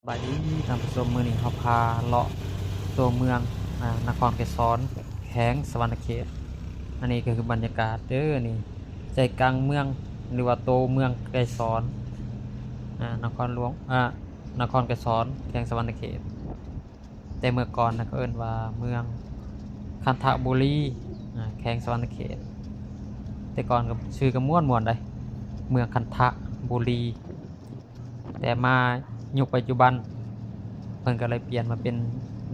ສະບາຍດີທ່ານຜູ້ຊົມ, ມື້ນີ້ເຮົາພາເລາະຕົວເມືອງ ອາ ນະຄອນໄກສອນ ແຂວງສະຫວັນນະເຂດ. ອັນນີ້ກໍຄືບັນຍາກາດເດີ ນີ້ໃຈກາງເມືອງ ຫຼືວ່າໂຕເມືອງໄກສອນ ອາ ນະຄອນຫຼວງ ອາ ນະຄອນໄກສອນ ແຂວງສະຫວັນນະເຂດ. ແຕ່ເມື່ອກ່ອນນະ ເຂົາເອີ້ນວ່າເມືອງຄັນທະບູລີ ອາ ແຂວງສະຫວັນນະເຂດ. ແຕ່ກ່ອນກໍຊື່ກໍມ່ວນໆ ໃດ໋ ເມືອງຄັນທະບູລີ. ແຕ່ມາຍຸກປັດຈຸບັນ ເພິ່ນກໍເລີຍປ່ຽນມາເປັນ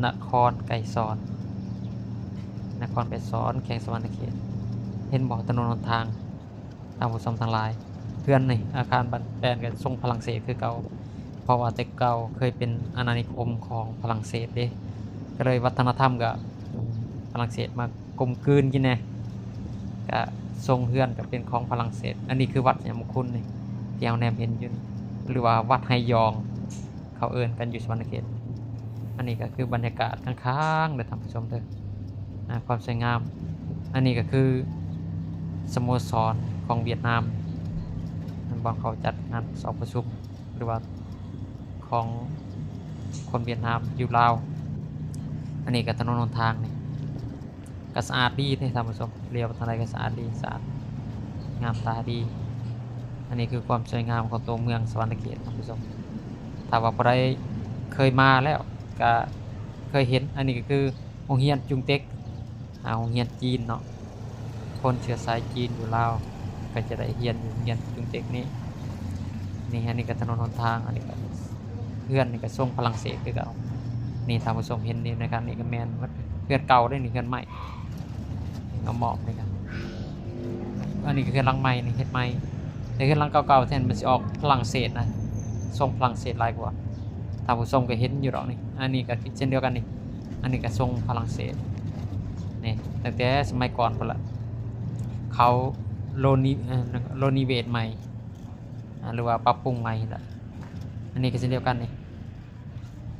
ນະຄອນໄກສອນ ນະຄອນໄກສອນ ແຂວງສະຫວັນນະເຂດ. ເຫັນບໍ່ ຖະໜົນຫົນທາງ ທ່ານຜູ້ຊົມທັງຫຼາຍ, ເຮືອນນີ້ ອາຄານບ້ານແປ້ນກໍຊົງຝຣັ່ງເສດຄືເກົ່າ, ເພາະວ່າແຕ່ເກົ່າເຄີຍເປັນອານານິຄົມຂອງຝຣັ່ງເສດເດ້, ກໍເລີຍວັດທະນະທຳກໍຝຣັ່ງເສດມາ ກົມກືນກິນແດ່ ກະຊົງເຮືອນກະເປັນຂອງຝຣັ່ງເສດ. ອັນນີ້ຄືວັດໄຊຍະມຸງຄຸນນີ້ ທີ່ເຮົາແນມເຫັນຢູ່ນີ້ ຫຼືວ່າວັດໄຮຢອງ ເຂົາເອີ້ນກັນຢູ່ສະຫວັນນະເຂດ. ອັນນີ້ກະຄືບັນຍາກາດຂ້າງໆ ເດີທ່ານຜູ້ຊົມເດີ ອາ ຄວາມສວຍງາມ. ອັນນີ້ກະຄືສະໂມສອນຂອງຫວຽດນາມ ມັນບ່ອນເຂົາຈັດງານສອບປະຊຸມ ຫຼືວ່າຂອງຄົນຫວຽດນາມຢູ່ລາວ. ອັນນີ້ກໍຖະໜົນຫົນທາງນີ້ກໍສະອາດດີເດ້ທ່ານຜູ້ຊົມ, ຫຼຽວໄປທາງໃດກໍສະອາດດີ ສະອາດງາມຕາດີ. ອັນນີ້ຄືຄວາມສວຍງາມຂອງຕົວເມືອງສະຫວັນນະເຂດທ່ານຜູ້ຊົມ, ຖ້າວ່າຜູ້ໃດເຄີຍມາແລ້ວກໍເຄີຍເຫັນ. ອັນນີ້ກໍຄື ໂຮງຮຽນຈຸງເຕັກ ອາ ໂຮງຮຽນຈີນເນາະ, ຄົນເຊື້ອສາຍຈີນຢູ່ລາວກໍຈະໄດ້ຮຽນຢູ່ໂຮງຮຽນຈຸງເຕັກນີ້. ນີ້ ອັນນີ້ກໍຖະໜົນຫົນທາງ, ອັນນີ້ກໍເຮືອນນີ້ກໍຊົງຝຣັ່ງເສດຄືເກົ່າ. ນີ້ທ່ານຜູ້ຊົມເຫັນນີ້ນະຄັບ, ນີ້ກໍແມ່ນເຮືອນເກົ່າເດ້ນີ້, ເຮືອນໃໝ່ເອົາມອບນີ້ກໍ ອັນນີ້ກໍເຮືອນຫຼັງໃໝ່ນີ້ເຮັດໃໝ່, ແຕ່ເຮືອນຫຼັງເກົ່າໆ ແທນມັນຊິອອກຝຣັ່ງເສດນະ, ຊົງຝຣັ່ງເສດຫຼາຍກວ່າ. ທ່ານຜູ້ຊົມກໍເຫັນຢູ່ດອກນີ້, ອັນນີ້ກໍເຊັ່ນດຽວກັນນີ້. ອັນນີ້ກະຊົງຝຣັ່ງເສດນີ້ ຕັ້ງແຕ່ສະໄໝກ່ອນພຸ້ນລະ, ເຂົາໂລນີ ເອີ ໂລນີເວດໃໝ່ ອາ ຫຼືວ່າປັບປຸງໃໝ່ຫັ້ນລະ. ອັນນີ້ກະເຊັ່ນດຽວກັນນີ້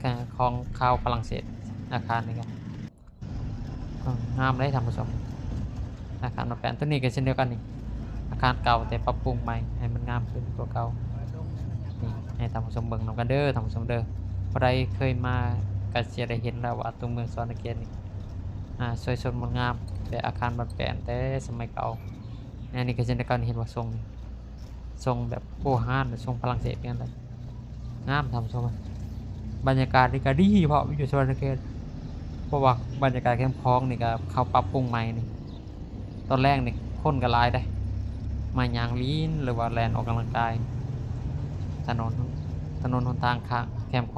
ກະຂອງຊາວຝຣັ່ງເສດ. ອາຄານນີ້ກະ ເອີ ງາມເດ້ທ່ານຜູ້ຊົມ, ອາຄານມາແປນ. ໂຕນີ້ກະເຊັ່ນດຽວກັນນີ້ ອາຄານເກົ່າແຕ່ປັບປຸງໃໝ່ໃຫ້ມັນງາມຂຶ້ນກວ່າເກົ່າ. ນີ້ໃຫ້ທ່ານຜູ້ຊົມເບິ່ງນຳກັນເດີທ່ານຜູ້ຊົມເດີ. ຜູ້ໃດເຄີຍມາກະຊິໄດ້ເຫັນແລ້ວວ່າຕົວເມືອງສະຫວັນນະເຂດນີ້ ອາ ສວຍສົດງົດງາມ, ແຕ່ອາຄານບ້ານແປ້ນແຕ່ສະໄໝເກົ່າ. ອັນນີ້ກະເຊັ່ນດຽວກັນ, ເຫັນບໍ່ ຊົງນີ້ ຊົງແບບໂບຮານ ຊົງຝຣັ່ງເສດຄືກັນ. ງາມທ່ານຜູ້ຊົມ, ບັນຍາກາດນີ້ກະດີເພາະຢູ່ສະຫວັນນະເຂດ, ເພາະວ່າບັນຍາກາດແຄມຂອງນີ້ກະເຂົາປັບປຸງໃໝ່ນີ້. ຕອນແລງນີ້ຄົນກໍຫຼາຍເດ້ ມາຍ່າງຫຼິ້ນ ຫຼືວ່າແລ່ນອອກກຳລັງກາຍ. ຖະໜົນ ຖະໜົນຫົນທາງຂ້າງແຄມຂ